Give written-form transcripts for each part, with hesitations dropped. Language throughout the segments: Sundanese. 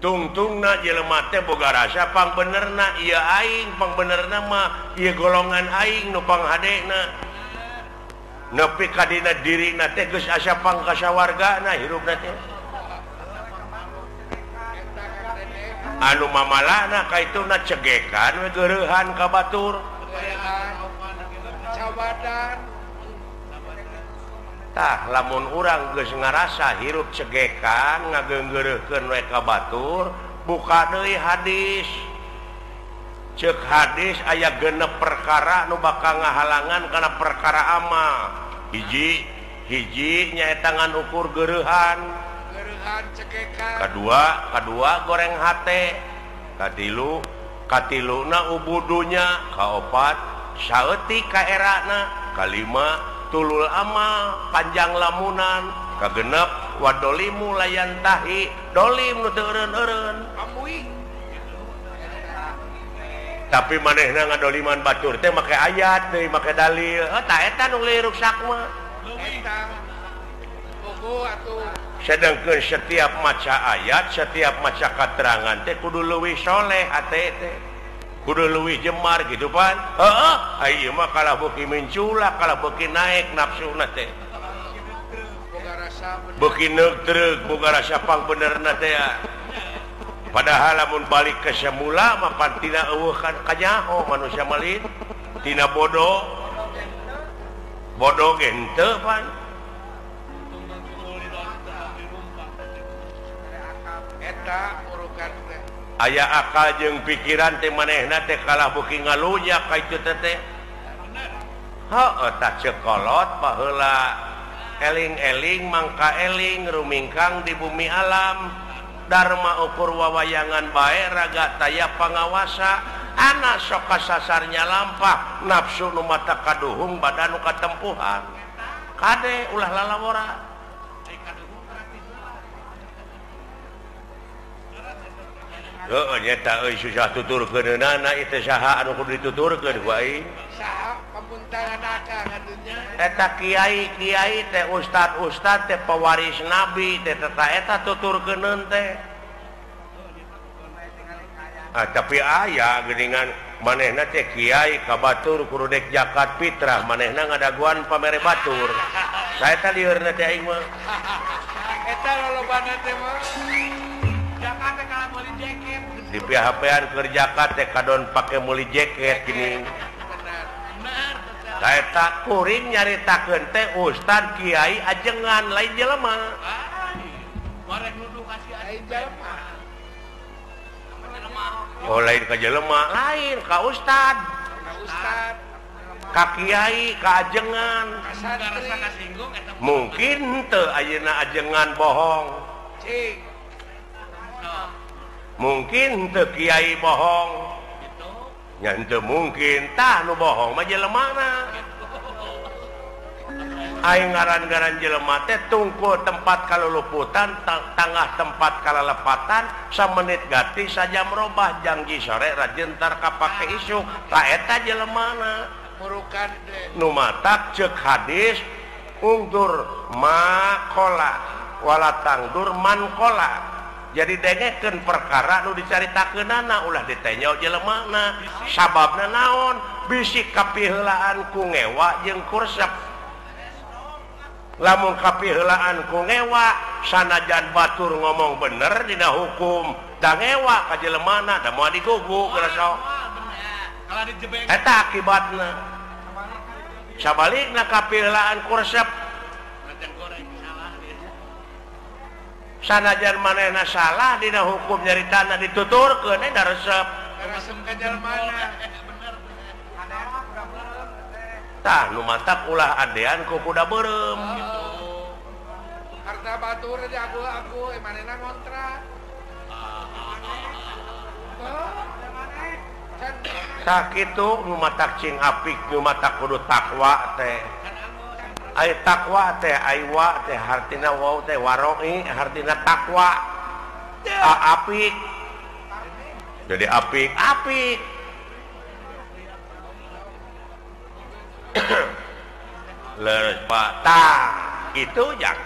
Tungtungna jelema teh boga rasa pangbenerna ieu aing, pangbenerna mah ieu golongan aing nu panghadena. Nepi ka dina dirina teh geus asa pangkasawargana hirupna teh. Anu mamalana kaituna cegekan we geureuhan ka batur. Tah lamun urang geus ngarasa hirup cegekan ngageunggeureuhkeun we ka batur, buka deui hadis. Ceuk hadis aya genep perkara nu bakal ngahalangan kana perkara amal. Hiji, hiji nyaeta ngan ukur geureuhan. Kadua, kadua goreng hate. Katilu, katiluna ubudunya. Kaopat, saeutik kaerana. Kalima, tulul amal, panjang lamunan. Kagenep, wadolimu layantahi, dolim nu teu eureun-eureun. Tapi manehna ngadoliman batur teh make ayat deui, make dalil. Oh, tah eta nu ruksak mah. Sedangkan setiap maca ayat, setiap maca keterangan teh kudu leuwih soleh hate teh. Kudu leuwih jemar gitu pan. Heeh, ai ieu mah kalah beuki mincula, kalah beuki naek nafsuna teh. Beuki neuk-treuk boga rasa pangbenerna teh ya. Padahal lamun balik ke semula mah pan tina eueuh kan kanyaho manusia malin, tina bodoh. Bodoh ge henteu pan. Aya akal jeung pikiran teh manehna teh kalah beuki ngalunya ka itu teh teh. Heueuh tah ceuk kolot baheula eling-eling mangka eling rumingkang di bumi alam. Dharma ukur wawayangan bae raga taya pangawasa anak sok kasasarnya lampah nafsu nu mata kaduhung badan nu katempuhan. Kade ulah lalawora. Heeh nyata euy susah tuturkeunana ieu teh saha anu kudu dituturkeun ku aing. Saha pamuntangan akang atunya. Eta kiai-kiai teh ustad-ustad teh pewaris nabi teh eta eta tuturkeuneun teh. Ah tapi aya geuningan manehna teh kiai ka batur kudu dek zakat fitrah manehna ngadaguan pamere batur. Saeta liurna teh aing mah. Eta lolobana teh mah. Zakat teh kalah meuli jaket. Di PHP-an keur zakat teh kadon pake meuli jaket geuning. Saeta kuring nyaritakeun teh ustad kiai ajengan lain jelema. Oh lain ka jelema, lain ka ustad. Ka kiai, ka ajengan. Mungkin teu ayeuna ajengan bohong. Mungkin teu kiai bohong. Nya henteu mungkin tah nu bohong mah jelemana. Aing ngaran-ngaran jelema teh tungkul tempat kaluluputan, tangah tempat kalalepatan, samenit gati sajam robah jangji sore rajin tar kapake isuk. Tah eta jelemana. Nu matak ceuk hadis ungdur makola wala tangdur mankola. Jadi dengekeun perkara nu dicaritakeunana ulah ditenyo jelemana. Sababna naon? Bisi kapiheulaan ku ngewa jeung kursep. Lamun kapiheulaan ku ngewa sanajan batur ngomong bener dina hukum, da ngewa ka jelemana da moal digugu geus sok. Eta akibatna. Sabalikna kapiheulaan kursep sanajan manehna salah dina hukum nyaritana dituturkeun da resep. Tah nu matak ulah adean ku kuda beureum. Harta batur di aku-aku manehna ngontrak. Tah kitu nu matak cing apik nu matak kudu takwa teh. Ai takwa teh aiwa teh hartina wau teh waroi hartina takwa. Apik. Jadi apik, apik. Leres Pak. Tah, itu jang.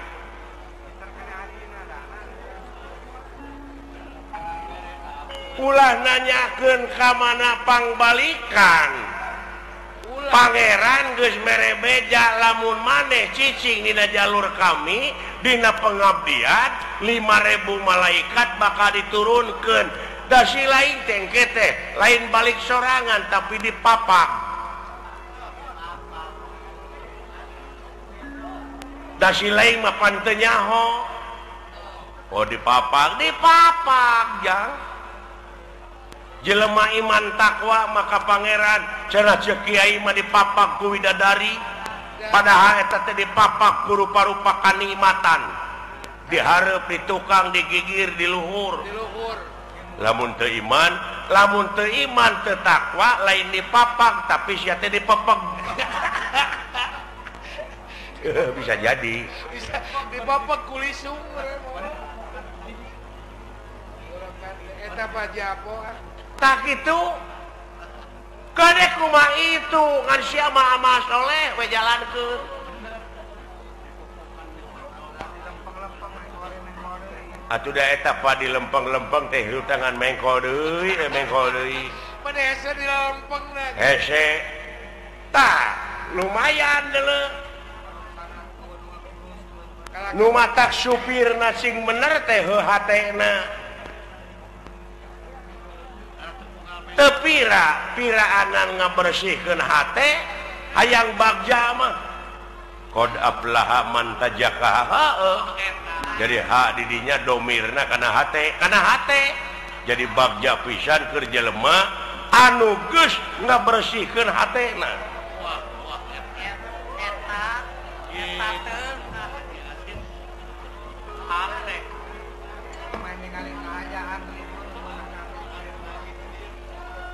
Ulah nanyakeun ka mana pangbalikan. Pangeran geus mere beja lamun maneh cicing dina jalur kami dina pengabdian 5000 malaikat bakal diturunkeun. Da si lain teh engke teh lain balik sorangan tapi dipapak. Da si lain mah pan teu nyaho. Oh dipapak, dipapak jang. Jelema iman takwa maka pangeran cenah ceuk kiai mah dipapak ku widadari, padahal eta teh dipapak ku rupa-rupa kanikmatan. Dihareup di tukang, digigir di luhur. Lamun teu iman, lamun teu iman teu takwa lain dipapak tapi sia teh dipepeg. Bisa jadi. Bisa dipepeg ku lisung. Eta pajapo. Tak itu kade kumaha itu ngan sia mah amal soleh we jalankeun. Atuh da eta pa di lempeng-lempeng teh hutangan mengkol deui, mengkol deui. Pada hese di lempengna. Hese. Tah, lumayan deuleu. Nu matak supirna sing bener teh heuh hatena. Tepira piraanan ngabersihkeun hate hayang bagja mah qad aflaha man tajakaha. Jadi ha didinya domirna kana hate, kana hate. Jadi bagja pisan keur jelema anu geus ngabersihkeun hatena. Eta eta teh hate.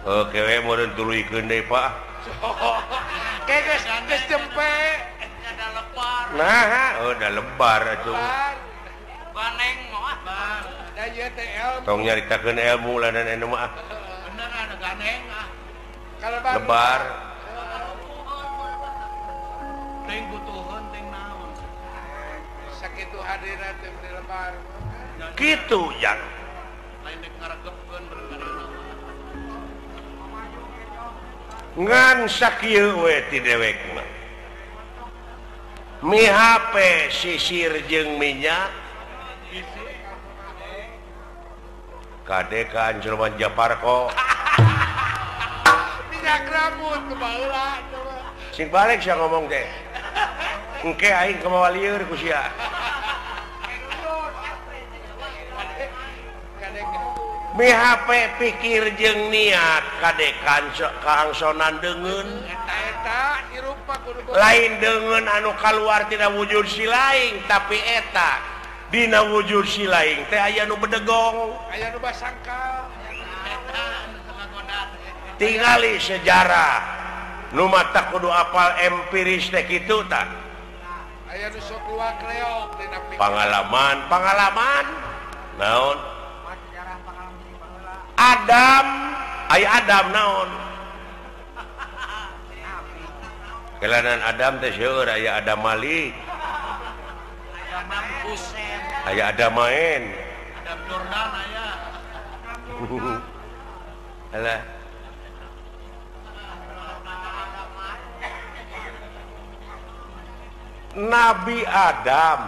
Oke, we meureun tuluykeun deui Pak. Ke geus geus jempe. Ada lebar. Nah, oh da lebar atuh. Baneng mah. Da ieu teh ilmu. Tong nyaritakeun ilmu lanan anu mah. Bener anu ganeng ah. Lebar. Teuing butuheun teuing naon. Sakitu hadirna teh di lebar. Kitu jang. Lain dek ngaregepkeun bener. Ngan sakieu we ti dewek mah mihape sisir jeung minyak kade ka Anjelman Japarko minyak rambut kebaheula sing balik sia ngomong teh engke aing kamawa lieur ku sia. Mihape pikir jeung niat kade kaangsonan deungeun lain deungeun anu kaluar tina wujud si laing tapi eta dina wujud si laing teh aya nu bedegong aya nu basangkal tingali sejarah nu mata kudu apal empiris teh kitu tah aya nu sok luak leok dina pangalaman pangalaman naon Adam aya Adam naon kelanan Adam teh seueur aya Adam Malik aya Adam main Adam Jordan aya alah Nabi Adam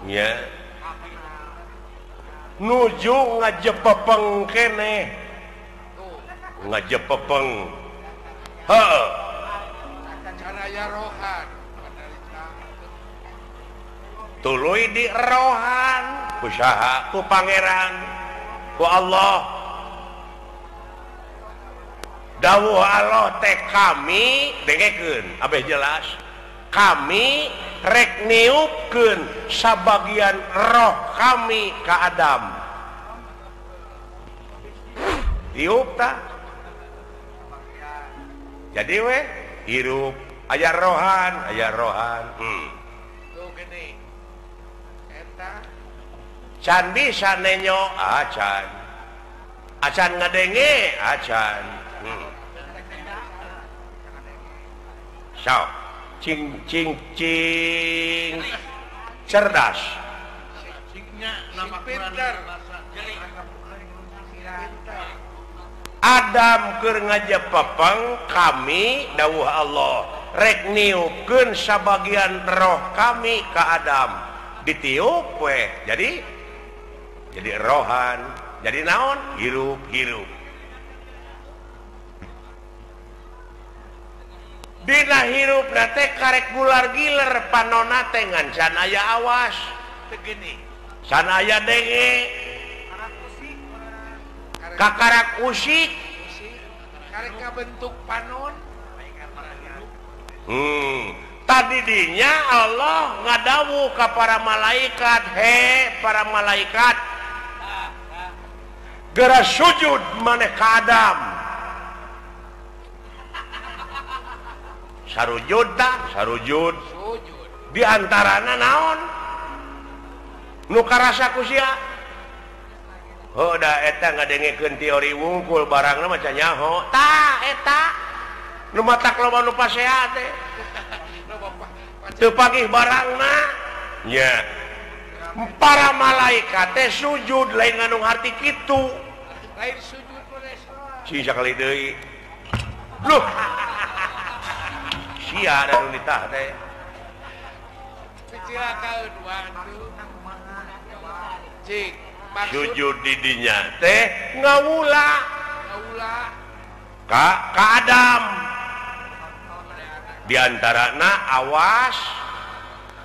nya nuju ngajepepeng keneh ngajepepeng heuh tuluy di rohan ku saha ku pangeran ku Allah dawuh Allah teh kami dengekeun abeh jelas kami rek niupkeun sabagian roh kami ka Adam tiup tah jadi we hirup aya rohan tuh gini eta can bisa nenyo acan acan ngadenge acan sok cing cing cing cerdas pinter Adam keur ngajepepeng kami dawuh Allah rek niupkeun sabagian roh kami ka Adam ditiup we jadi rohan jadi naon hirup-hirup dina hirup teh karek gular giler panona teh ngan can aya awas can aya denge kakarak usik karek kabentuk panon. Tadi dinya Allah ngadawu ka para malaikat, he para malaikat geura sujud maneh ka Adam. Sarujud tah sarujud di antarana naon nu karasa ku sia. Oh da eta ngadengekeun teori wungkul barangna mah nyaho tah eta nu matak loba nu pasea teh teu pagih barangna nya para malaikat teh sujud lain ngandung harti kitu lain sujud cing sakali deui loh sia da nu ditah teh dicilakaeun waktu cing sujud didinya teh ngawula ka Adam diantarana awas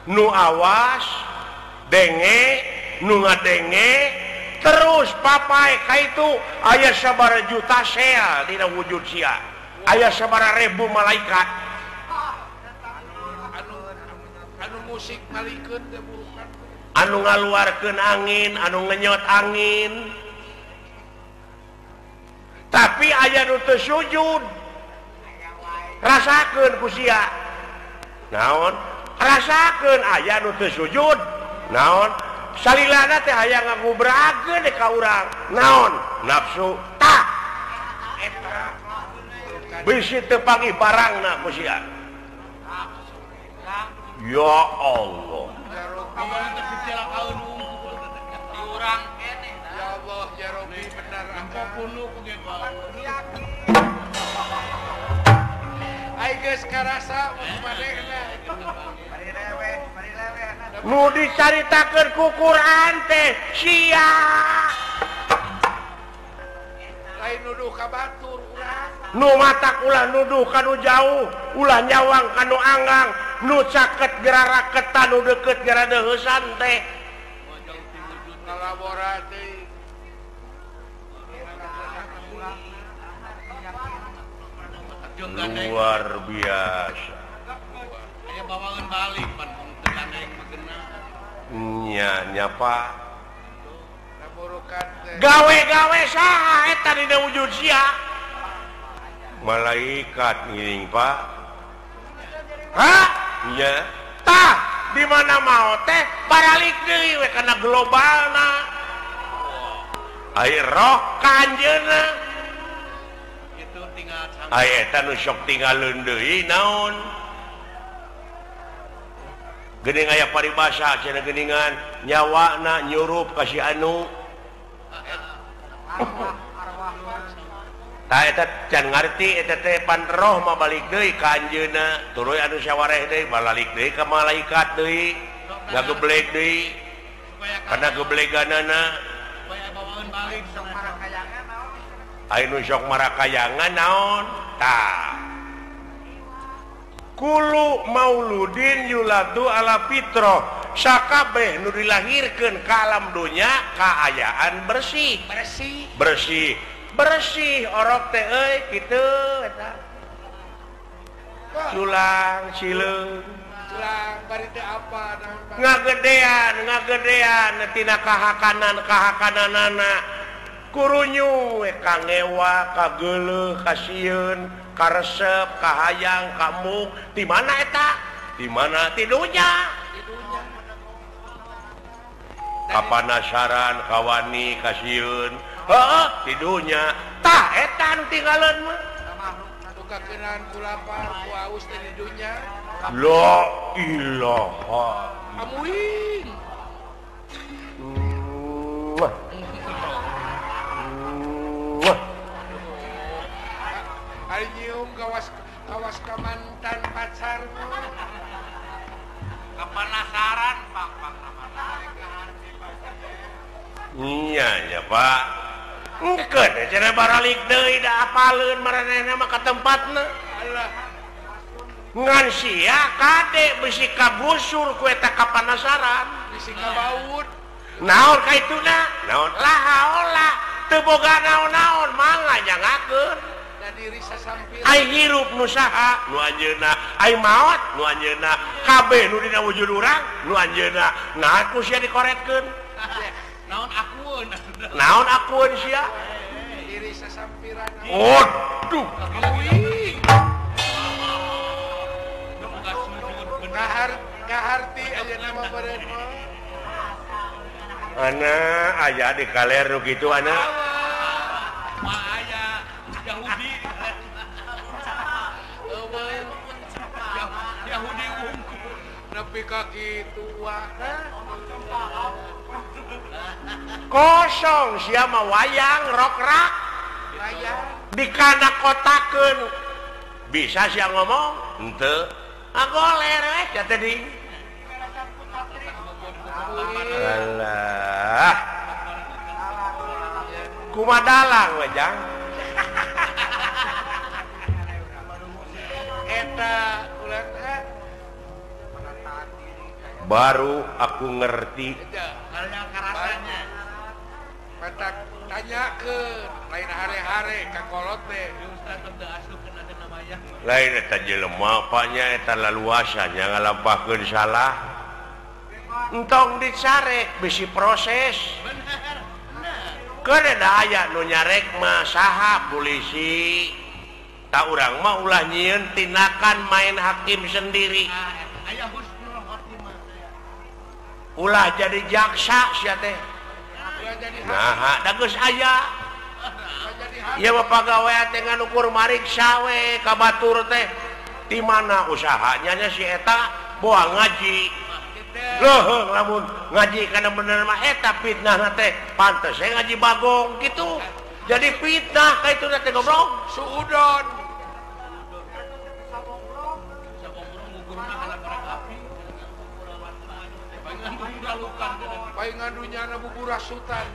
nu awas denge nu ngadenge terus papai ka itu aya sabaraha juta sea dina wujud sia aya sabaraha ribu malaikat anu musik malikeun teh burukan anu ngaluarkeun angin anu ngenyot angin tapi aya nu teu sujud rasakeun ku sia naon rasakeun aya nu teu sujud naon salilana teh hayang ngagubrakeun ka urang naon nafsu tah eta bisi teu panggih barangna ku sia ya Allah. Ya Allah ya Robi benar ai geus karasa manehna nu dicaritakeun ku Quran teh sia lain nuduh ka batur urang nu matak ulah nuduh ka nu jauh ulah nyawang ka nu anggang nu caket geura raketan nu deukeut geura deuheusan teh luar biasa nya nyapa gawe-gawe saha eta dina wujud sia malaikat ngiring Pak ha nya tah di mana mau teh paralik deui we kana globalna ai roh ka anjeunna kitu tinggal ai eta nu sok tinggalkeun deui naon geuning aya paribasa cenah geuningan nyawana nyurup ka si anu tah eta can ngarti eta teh pan roh mah balik deui ka anjeunna tuluy anu sawareh deui balik deui ka malaikat deui ngageblek deui kana gebleganana aya nu sok marakayangan naon tah kulu mauludin yuladu ala fitrah sakabeh nu dilahirkeun ka alam dunya kaayaan bersih bersih bersih bersih orok teh euy kitu eta culang sileung culang bari teu apa ngagedean ngagedean tina kahakanan kahakananana kurunyu we kangewa kageuleuh kasieun karesep kahayang kamu di mana eta di mana tidunya kapanasaran kawani kasieun heuh tidunya tah eta nu tinggalin mah kakeunaan ku lapar ku aus teh di dunya la ilaha amuin. Nya nya Pak. Engkeun cenah baralik deui da apaleun maranehna mah ka tempatna. Ngan sia kade bisi kabusur ku eta kapanasaran. Bisi kabaut. Naon kaituna? Naon laha ola teu boga naon-naon mangga nyangakeun. Da diri sasampir. Ai hirup nu saha? Nu anjeunna. Ai maot nu anjeunna. Kabeh nu dina wujud urang nu anjeunna. Nah ku sia dikoretkeun. Naon akueun? Naon akueun sia? Diri sasampiran. Waduh. Kaharti ayeuna mah beureun mah. Ana aya di kaler nu kitu ana. Mah aya Yahudi. Yahudi unggul nepi ka kitu na. Kosong sia mah wayang rokrak. Wayang dikana kotakeun. Bisa sia ngomong? Henteu. Agoler we sia teh di. Alah. Kumaha dalang we jang? Eta ulah baru aku ngerti. Petak tanya ke lain hare-hare ka kolot teh. Lain eta jelema nya eta laluasa nya ngalampahkeun salah. Entong dicarek bisi proses. Keun da aya nu nyarek mah saha polisi. Ta urang mah ulah nyieun tindakan main hakim sendiri. Ulah jadi jaksa sia teh. Nah, da geus aya. Ieu mah pagawean teh ngan ukur mariksa we ka batur teh. Di mana usahanya nya si eta boa ngaji. Leuheung lamun ngaji kana bener mah eta fitnahna teh pantes we ngaji bagong kitu. Jadi fitnah ka itu teh goblok. Suudon. Paingan dunyana buburasutan.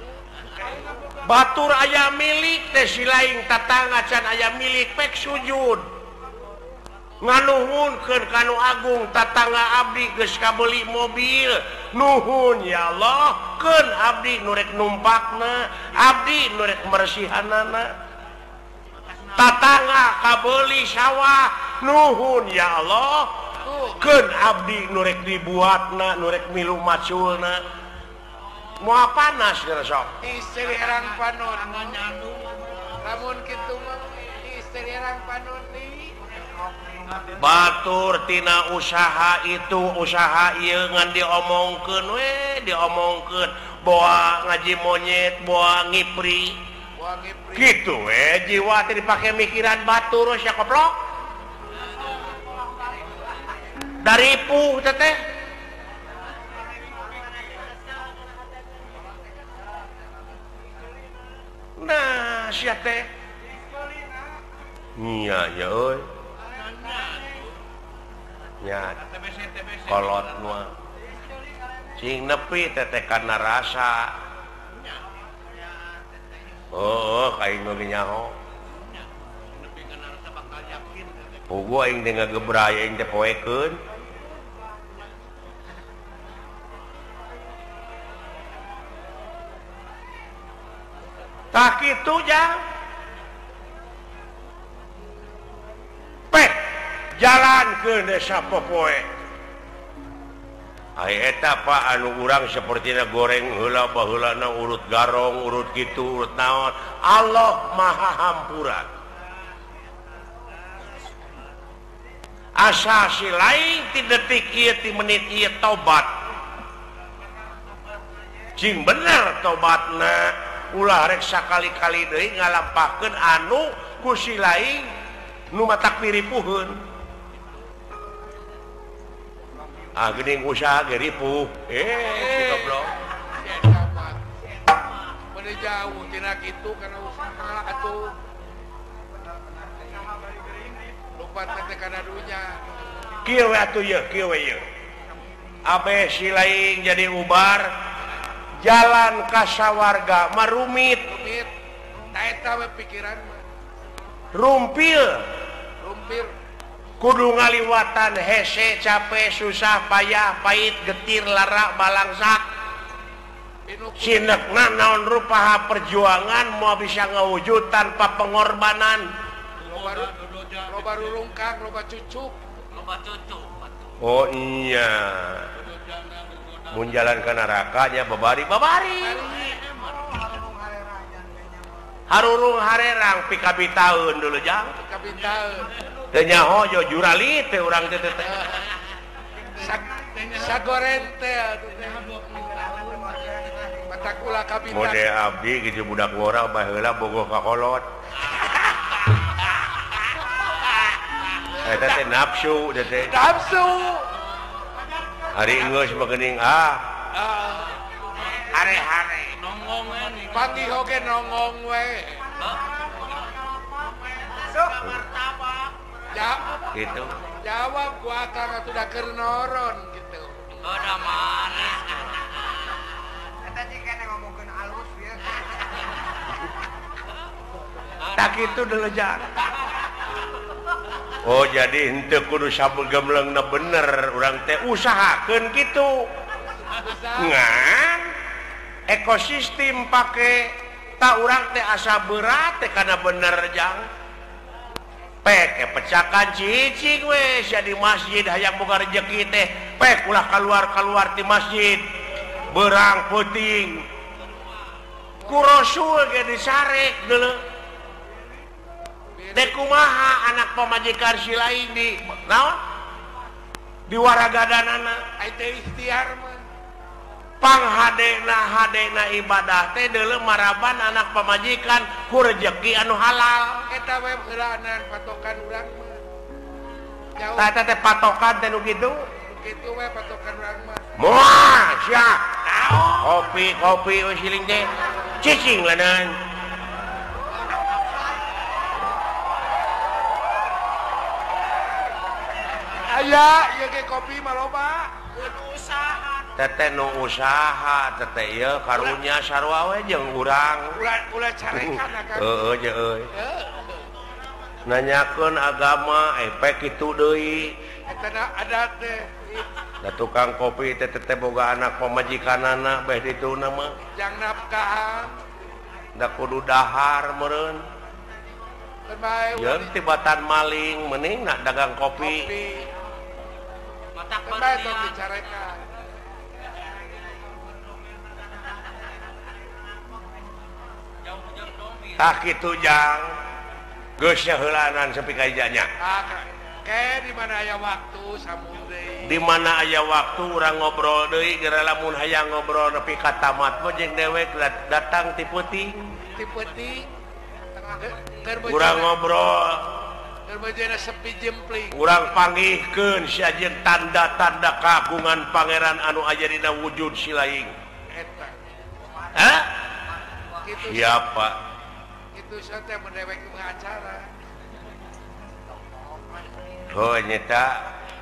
Batur aya milik teh si lain tatangga can aya milik pek sujud. Nganuhunkeun ka nu agung tatangga abdi geus kabeli mobil. Nuhun ya Allah, keun abdi nu rek numpakna, abdi nu rek mersihanana. Tatangga kabeli sawah, nuhun ya Allah, keun abdi nu rek dibuatna, nu rek milu maculna. Moal panas geura sok. Istri herang panon. Lamun kitu mah istri herang panon deui. Batur tina usaha itu usaha ieu ngan diomongkeun we, diomongkeun boa ngaji monyet, boa ngipri. Boa ngipri. Kitu we jiwa teh dipake mikiran batur sia koplok. Daripuh teh teh. Nah, sia teh. Nya nya euy. Nya. Kolot mah. Cing nepi teh kana rasa. Oh, aing nu nyaho. Puguh aing teh ngagebray aing teh poekeun. Tak kitu jang. Pek jalan ke desa popoe. Ai eta Pak anu urang sapertina goreng heula baheulana urut garong, urut kitu, urut naon. Allah Maha Hampura. Asa si lain ti detik ieu ti menit ieu tobat. Cing bener tobatna. Ulah rek sakali-kali deui ngalampahkeun anu ku si lain nu matak piripuheun. Ah geuning usaha ge ripuh. Si goblok. Bade jauh tina kitu kana usaha atuh. Lupa teh kana dunya. Kieu we atuh ieu, kieu we ieu. Abeh si lain jadi ubar. Jalan kasawarga mah rumit. Rumit. Ta eta we pikiran mah. Rumpil. Rumpil. Kudu ngaliwatan hese, capek, susah, payah, pahit, getir, lara, balangsak. Sinekna naon rupaha perjuangan mau bisa ngawujud tanpa pengorbanan. Loba rurungkang, loba cucuk, loba cucuk. Oh iya. Mun jalan ka neraka nya babari babari. Harurung harerang pikabitaeun dulu jang. Pikabitaeun. Teu nyaho jo jurali teh urang teh teh. Sagoren teh atuh teh. Matakula kabita. Mode abdi kitu budak ngora baheula bogoh ka kolot. Eta teh nafsu teh teh. Nafsu. Hari geus mah geuning ah. Hare-hare nongong we. Panggih oge nongong we. Gitu. Jawab gua akang atuh da keur noron gitu. Udah manis. Eta cik ngomongkeun alus ya. Tak kitu deuleu jang. Oh jadi henteu kudu sabegemleungna bener urang teh usahakeun kitu. Ngan ekosistem pake tak urang teh asa berat teh kana bener jang. Pek pecakan cicing we sia di masjid hayang boga rejeki teh pek ulah keluar-keluar ti masjid berang peuting ku Rasul ge disarek deuleu teh kumaha anak pamajikan si lain di naon di waragadanana ai teh ikhtiar mah panghadena hadena ibadah teh deuleu maraban anak pamajikan ku rejeki anu halal eta we heulaanan patokan urang mah jauh tah eta teh patokan teh nu kitu kitu we patokan urang mah moal sia kopi kopi we siling teh cicing lanan aya ieu ge kopi mah loba usaha teteh nu usaha teteh ieu karunya sarua we jeung urang ulah carekan akang heueuh jeung euy nanyakeun agama efek kitu deui eta adat teh da tukang kopi teh teteh boga anak pamajikanana beh dituna mah jang nafkahan da kudu dahar meureun jeung tibatan maling mending nak dagang kopi matak bae tong dicarekan. Tak kitu jang geus heulaanan sampai ka ijanya. Ke di mana aya waktu sambung deui. Di mana aya waktu urang ngobrol deui geura lamun hayang ngobrol nepi ka tamat mah jeung dewek datang ti peuting. Ti peuting. Urang ngobrol keur bejana sepi jempling. Urang panggihkeun sia jeung tanda-tanda kagungan pangeran anu aya dina wujud si laing. Eta. Hah? Siapa? Itu teh mun dewek acara. Oh nyata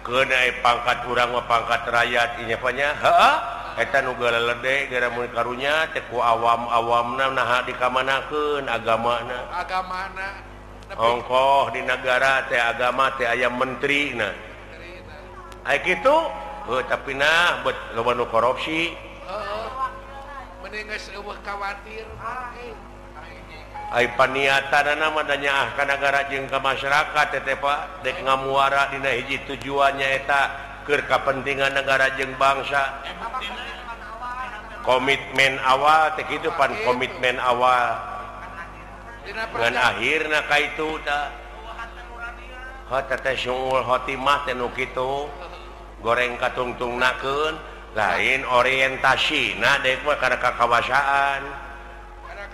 keun pangkat urang mah pangkat rakyat ieu nya heeh eta nu galelede gara mun karunya teh ku awam-awamna naha dikamanakeun agamana. Agamana. Ongkoh di negara teh agama teh aya menterina. Ai kitu heuh tapi nah bet loba nu korupsi. Heeh. Mending geus eueuh khawatir. Ai paniatanana mah da nyaah ka nagara jeung ka masyarakat teh Pak dek ngamuara dina hiji tujuannya eta keur kapentingan negara jeung bangsa. Komitmen awal teh kitu pan komitmen awal. Ngan akhirna ka itu tah. Heuh teh syungul khotimah teh nu kitu. Goreng katungtungnakeun lain orientasina dek mah kana kakawasaan.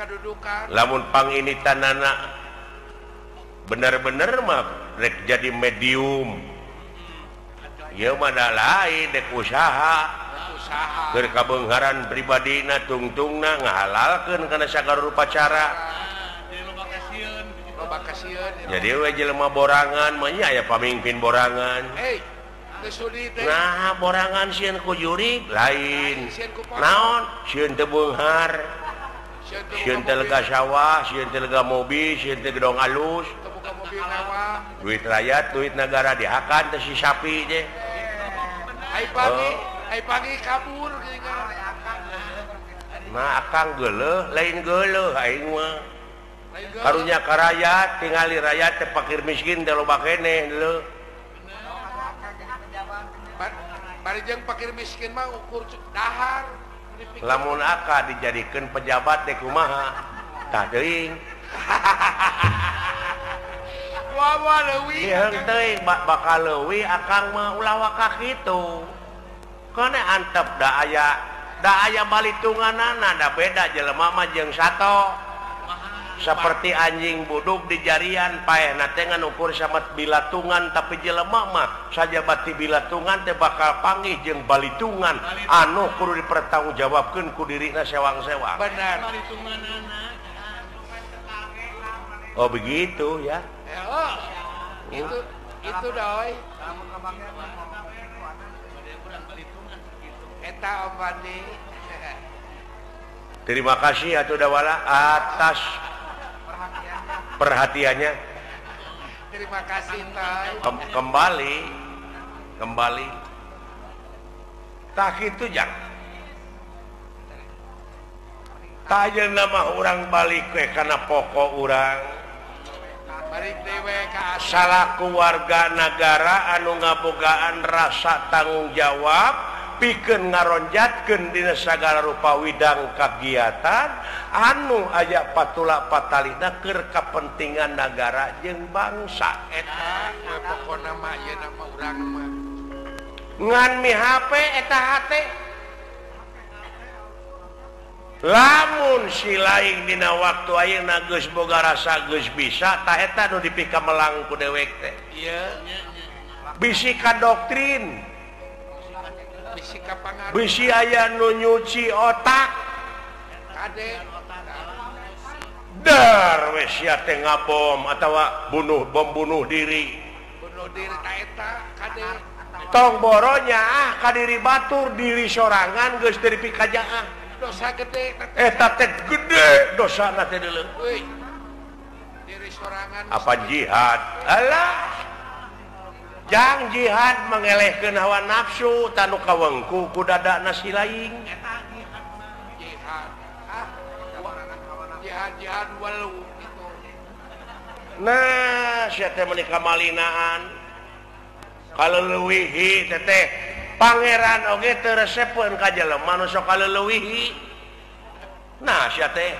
Kedudukan. Lamun pang ini tanana bener-bener mah rek jadi medium ieu mah da lain dek usaha keur kabeungharan pribadina tungtungna ngahalalkeun kana sagala rupa cara. Jadi we jelema borangan mah nya aya pamimpin borangan. Nah borangan sieun ku jurig lain. Naon sieun teu beunghar. Sieun teu lega sawah, sieun teu lega mobil, sieun teu gedong alus. Duit rakyat, duit negara dihakan teh si sapi teh. Ai pagi, ai pagi kabur Nah akang geuleuh, lain geuleuh aing mah. Karunya ka rakyat, tingali rakyat teh fakir miskin teh loba keneh leuh. Bari jeung fakir miskin mah ukur dahar. Lamun aka dijadikeun pejabat teh kumaha? Tah teuing. Wah wah leuwih. Ieu teuing bakal leuwih akang mah ulah waka kitu. Kana antep da aya balitunganana da beda jelema mah jeung sato. Seperti anjing buduk di jarian paehna teh ngan ukur samet bilatungan tapi jelema mah sajabati bilatungan teh bakal panggih jeung balitungan anu kudu dipertanggungjawabkeun ku dirina sewang-sewang. Benar. Oh begitu ya. Oh, itu doi. Eta Om Bandi. Terima kasih atuh Dawala atas perhatiannya. Terima kasih Tay. Kembali. Tak itu jang. Tah nama urang balik we kana pokok urang. Balik dewe ka salaku warga nagara anu ngabogaan rasa tanggung jawab pikeun ngaronjatkeun dina sagala rupa widang kagiatan anu aya patula patalina keur kapentingan nagara jeung bangsa. Eta we pokona mah ieu nama urang mah. Ngan mi HP eta hate. Lamun si laing dina waktu ayeuna geus boga rasa geus bisa tah eta nu dipikamelang ku dewek teh. Ieu bisi ka doktrin. Bisi aya nu nyuci otak. Kade dar we sia teh ngabom atawa bunuh bom bunuh diri. Bunuh diri ta eta kade. Tong boronya ah ka diri batur diri sorangan geus teu dipikajaah. Dosa gede eta teh gede dosana teh deuleu. Euy. Diri sorangan apa jihad? Alah. Jang jihad mengelehkeun hawa nafsu tanu kawengku ku dadana si laing. Eta jihad. Ah, jihad walau gitu. Nah, sia teh meuni kamalinaan. Kaleuwihi teh teh pangeran oge teu resepeun ka jelema nu sok kaleuwihi. Nah, sia teh.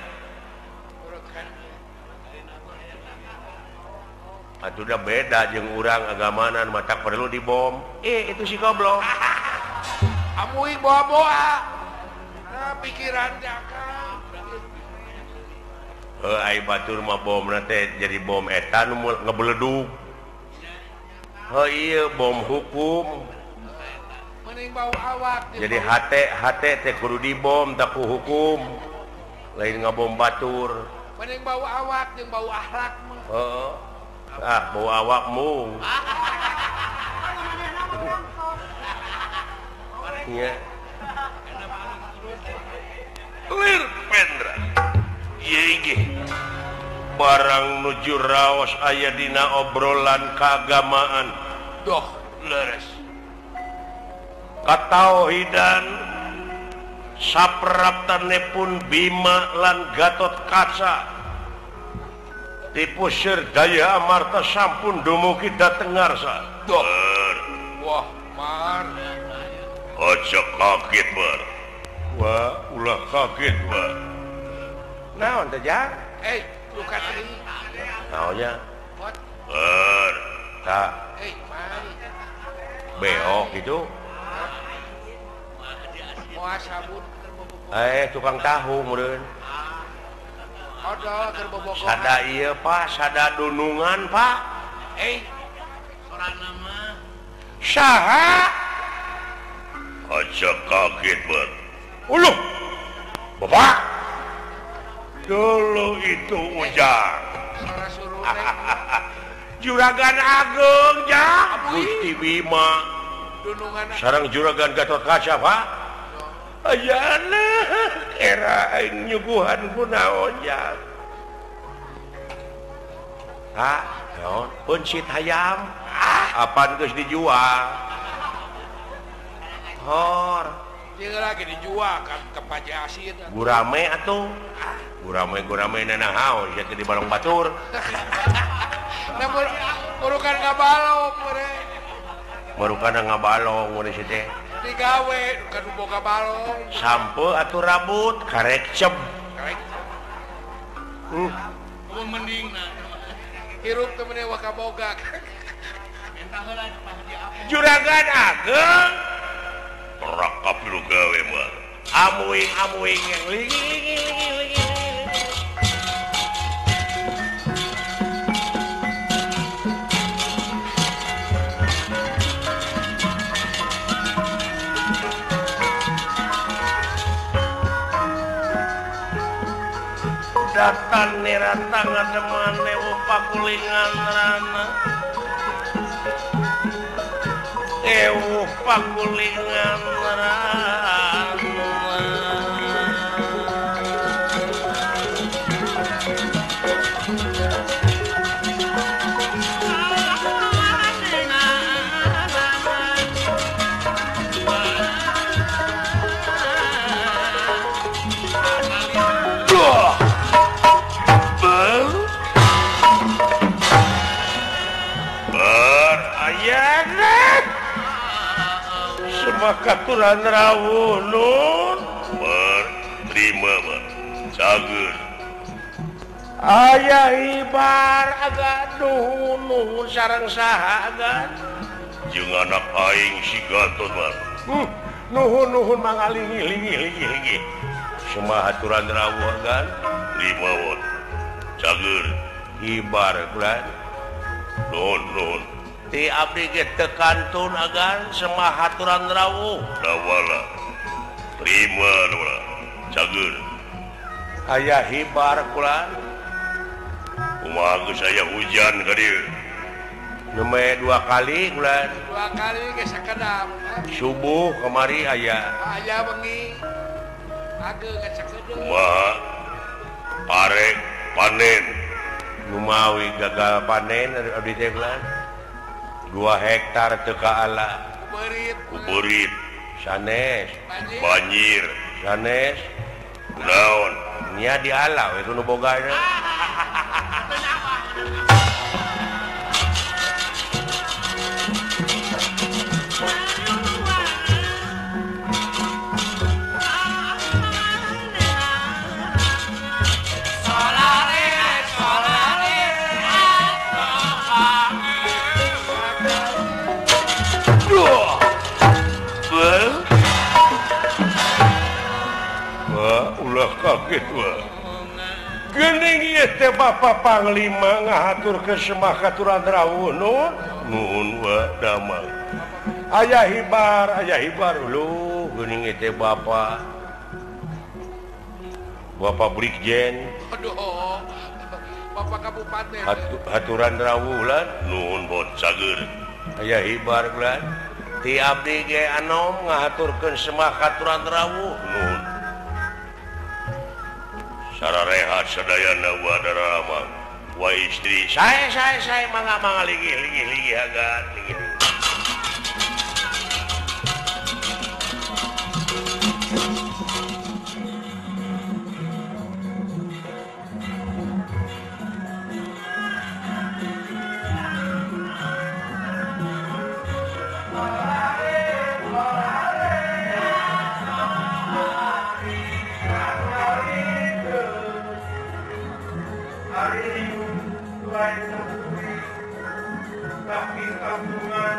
Atuh da beda jeung urang agamanan mata perlu dibom. Itu si goblok. Amui boa-boa. Nah, pikiran akang. Heuh ai batur mah bomna teh jadi bom eta nu ngebeledug. Heuh ieu bom hukum. Mending bau awak. Jadi hate teh kudu dibom tak ku hukum. Lain ngabom batur. Mending bau awak jeung bau akhlak mah. Heeh. Ah, bau awakmu. Nya. Lir Pendra. Ieu barang nuju raos aya dina obrolan keagamaan. Doh, leres. Katauhidan sapraptane pun Bima lan Gatot Kaca. Tipusir Daya Amarta sampun dumugi dhateng ngarsa. Doh. Wah, mar. Aja kaget, Bar. Wah, ulah kaget, Bar. Naon teh, Jang? Luka teuing. Naonnya? Bar. Tah. Beok gitu. Moal sabun. Tukang tahu meureun. Sada ieu Pak, sada dunungan Pak. Sorana mah saha? Aja kaget, Bar. Uluh. Bapak. Dulu itu Ujang. Juragan Agung, Jang. Gusti Bima. Sarang juragan Gatot Kaca Pak. Ayana era aing nyuguhan ku naon jang. Ha, naon? Peuncit hayam. Ah, apaan geus dijual? Hor. Ieu lagi dijual ka Paji Asin. Gurame atuh. Gurame-gurame nanahaon sia teh di balong batur. Nah, murukan ngabalong mere. Murukan ngabalong mun si teh. Digawe kan boga balong. Sampe atuh rabut karek ceb. Karek. Mending hirup teh meni wakaboga. Minta heula Pak Haji Apung. Juragan ageng. Rakap lu gawe mah. Amuing-amuing yang lingi-lingi-lingi. Datan nirata ngademan ewu pakulingan rana. Ewu pakulingan rana. Katuran rawuh nun berterima cager ayah hibar agak nuhun nuhun sareng saha agan jeung anak aing si Gatot mah nuhun nuhun mangalingi lingi lingi lingi semua aturan rawuh agan lima wot cager hibar bulan nuhun nuhun ti abdi ge teu kantun agan semah haturan rawuh dawala terima dawala cager aya hibar kula kumaha geus aya hujan ka dieu nembe dua kali kula dua kali ge sakedap subuh kamari aya aya wengi ageung ge sakedeung kumaha pare panen lumawi gagal panen abdi teh kula 2 hektar teu kaala kuberit sanes banjir sanes naon nya diala we nu boga kaget wah. Geuning ieu teh Bapak Panglima ngahatur ke Semah Katuran Rawuh nun nuhun wa damang. Aya hibar lu geuning ieu teh Bapak. Bapak Brigjen. Aduh. Bapak Kabupaten. Haturan rawuh lan nuhun bot cager. Aya hibar lan ti abdi ge anom ngahaturkeun Semah Katuran Rawuh nuhun. Sararehat sadayana wa darama wa istri saya mangga mangga ligi ligi ligi agan ligi. Tapi kampungan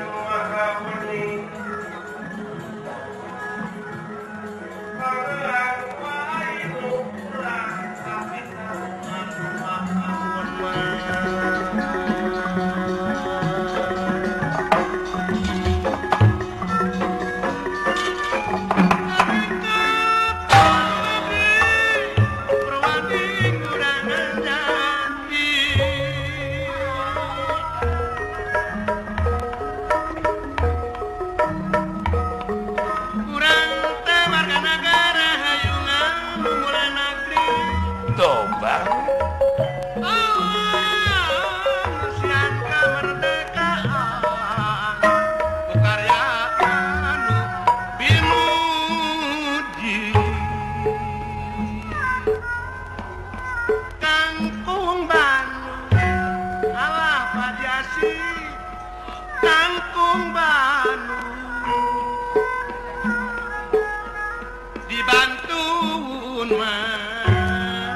mah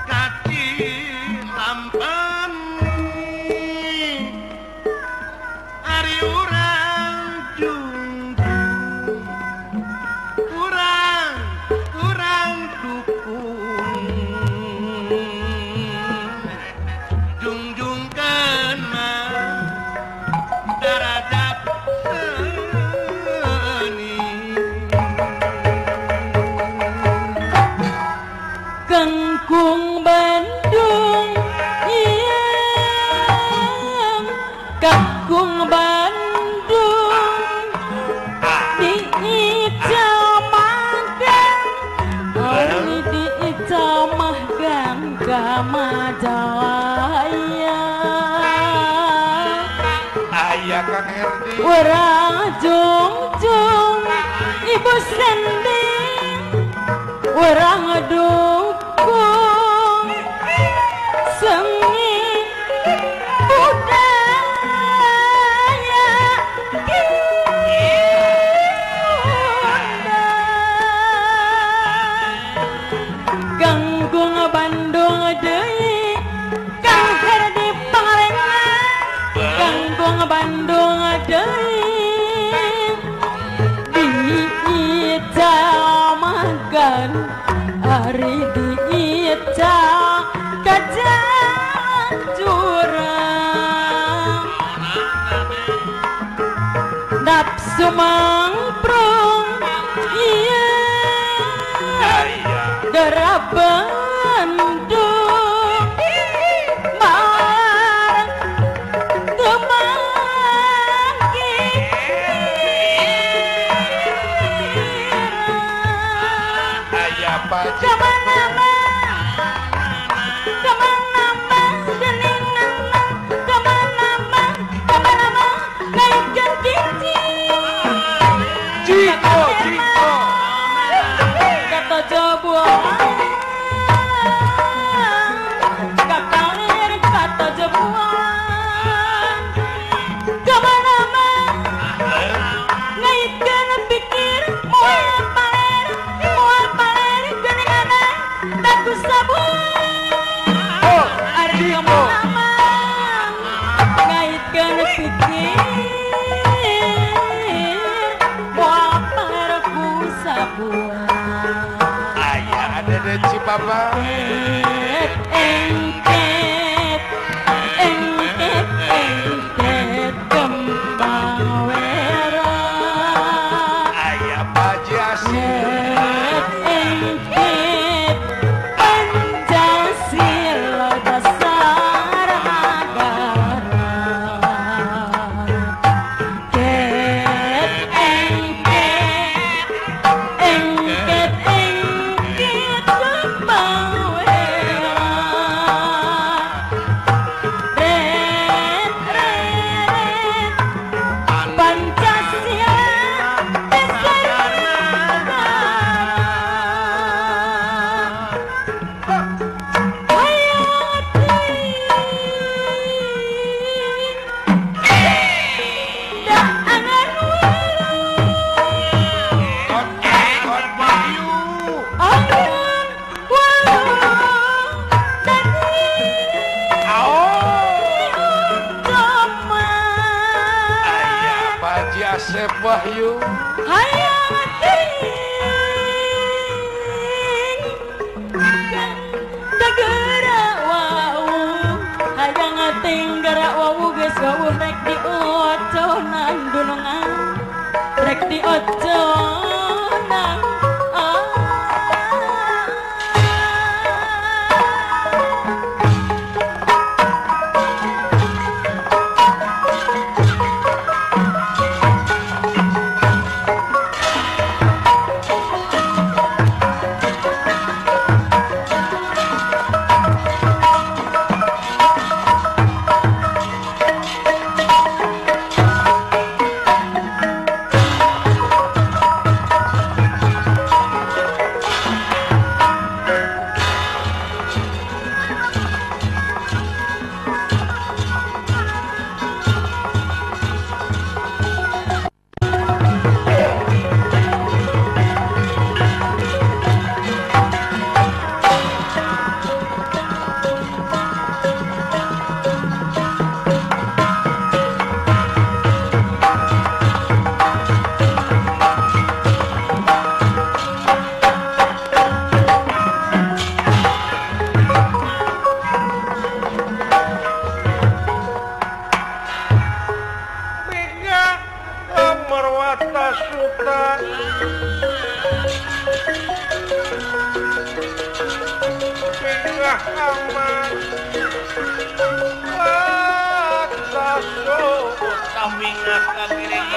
kaci lampen ari urang jungjung urang urang dukung jungjungkeun mah darajat seni. Kangkung Bandung yang kangkung Bandung diicamakan ari diicamahkan ka Majalaya. Aya Kang Herdi Urang jungjung ibu sending urang dukung seni budaya Sunda. Kangkung Bandung deui Kang Herdi Pangalengan Kangkung Bandung deui diicamakan ari diica kajalan curang nafsu mangprung iya darah Bandung marang temanggi aya Pak Kemana kemana geningan kemana kemana naikkan cici Ciko Ciko kata jebuan kakalir kata jebuan kemana naikkan pikir moal paler geningan daku sabun ari kemana ngaitkeun pikir moal paler ku sabuan. Aya Dede Cipapa Engket engket engket kembang wera aya Pak Haji Asep engket Pancasila dasar negara ket engket engket engket kembang wera ret ret Pancasila dasar negara. Hayang teuing da angan Kot Wahyu angan walu dadi utama. Aya Pak Haji Asep Wahyu Hayang teuing gerak wau hayang teuing gerak wau geus wau rek dioconan dunungan rek dioconan. Bingah aman bingah kagiring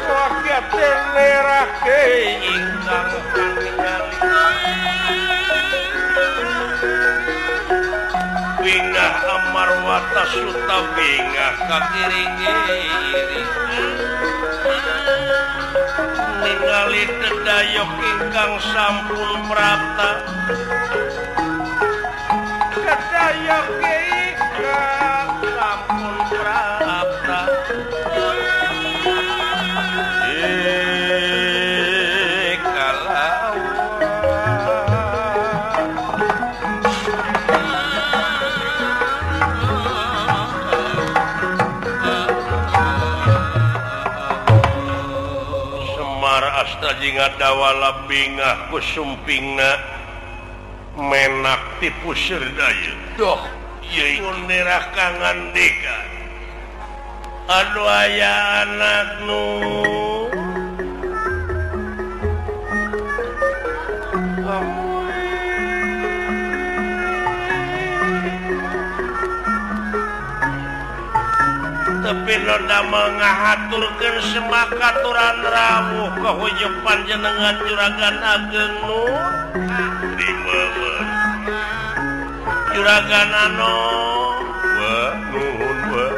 rakyat nerake ingkang ningali bingah amarwata suta bingah kagiring ningali dedayok ingkang sampun prapta dedayok ingkang sampun prapta Dawala bingah kusumpingna menak tipu serdaya doh yeuh nerah kangandika aduh aya anak nu tapi loda mengahaturkeun semakaturan rawuh kahujung panjenengan juragan ageng nu terima juragan anu wa nuhun wa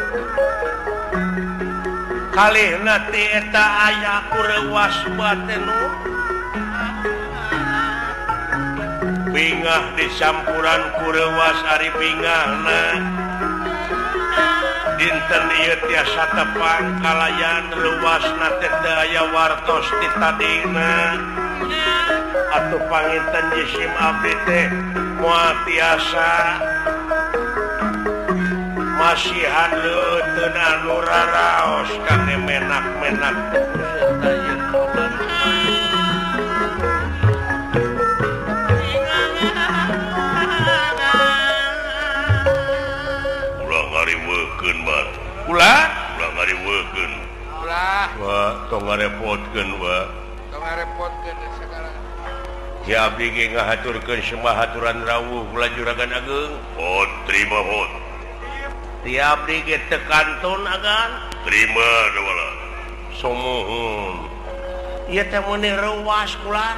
kalihna ti eta aya kureuwas baten nu bingah dicampuran kureuwas ari bingahna dinten ieu tiasa tepang kalayan luasna teh teu aya wartos ti tadina atuh panginten jisim abdi teh moal tiasa masihan leuteun anu raraos kangge menak-menak teh ieu kabar. Ulah ulah ngariweukeun ulah wa tong ngarepotkeun wa tong ngarepotkeun sagala ya abdi ge ngahaturkeun sembah haturan rawuh kula juragan ageng hot terima hot ti abdi ge teu kantun agan terima dawala sumuhun ieu teh meuni reuwas kulan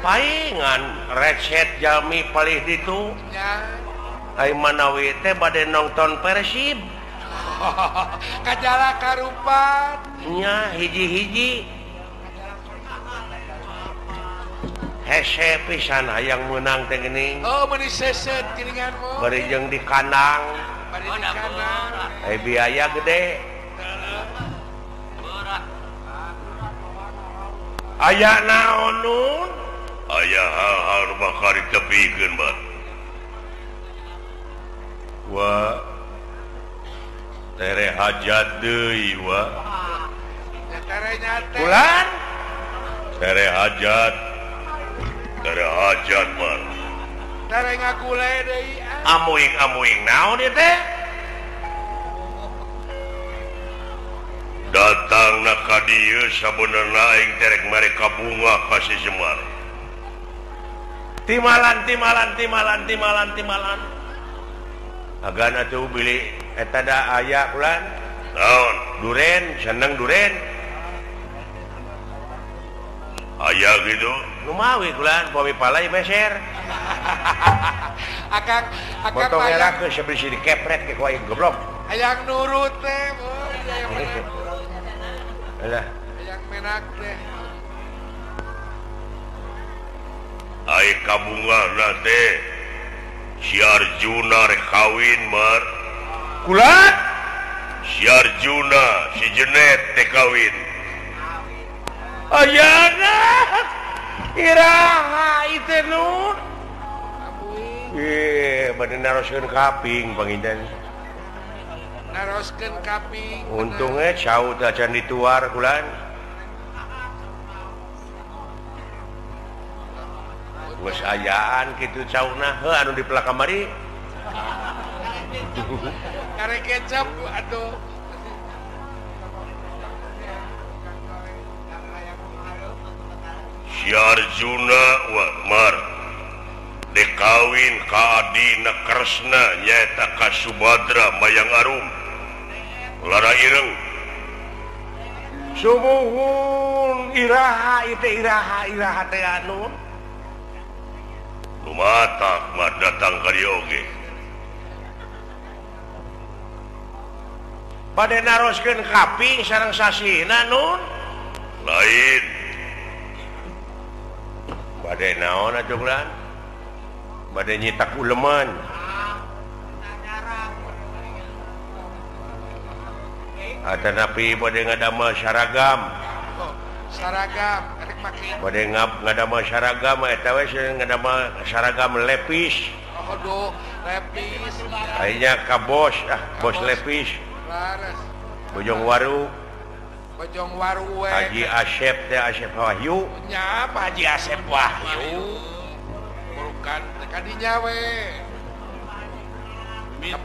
paingan recet jalmi palih ditu nya ai manawi teh bade nonton Persib kajala karupat nya hiji-hiji hese pisan hayang meunang teh geuning oh meuni seset geuningan mah bari jeung di kandang bari di kandang ai biaya gede aya naon nun aya hal-hal nu bakal ditepikeun bat wa tere hajat deui wa bulan tere hajat mah tere ngagule deui amuing-amuing naon ieu teh datangna ka dieu sabenerna aing terek mere kabunga ka si Semar timalan timalan timalan timalan timalan agan atuh bilih eta da aya kulan naon duren seneng duren aya gitu lumawi kulan pomi palai meser akang akang potong era ke sebisi dikepret ke ku aing goblok hayang nurut teh hayang menak alah hayang menak teh ai kabungahna teh si Arjuna rek kawin mar kulan si Arjuna si Jenet teh kawin ayana iraha itu nu bade naroskeun kaping panginten naroskeun kaping untungnya cau teh acan dituar kulan geus ayaan kitu cauna heuh anu dipelak kamari kare kecap atuh si Si Arjuna Mar dikawin ka adina Kresna nyaeta ka Subadra Mayang Arum Lara Ireng. Sumuhun iraha itu iraha iraha teh anu lumatak mah datang ka dieu oge bade naroskeun kaping sareng sasihna nun lain bade naon atuh bulan bade nyitak uleman atanapi bade ngadamel saragam. Saragam rek make bade ngadamel saragam eta we ngadamel saragam lepis. Aduh, lepis ayeuna ka bos ah bos lepis lares Bojong Waru. Bojong Waru we Haji Asep teh Asep Wahyu nya Pak Haji Asep Wahyu bukan kadinya we.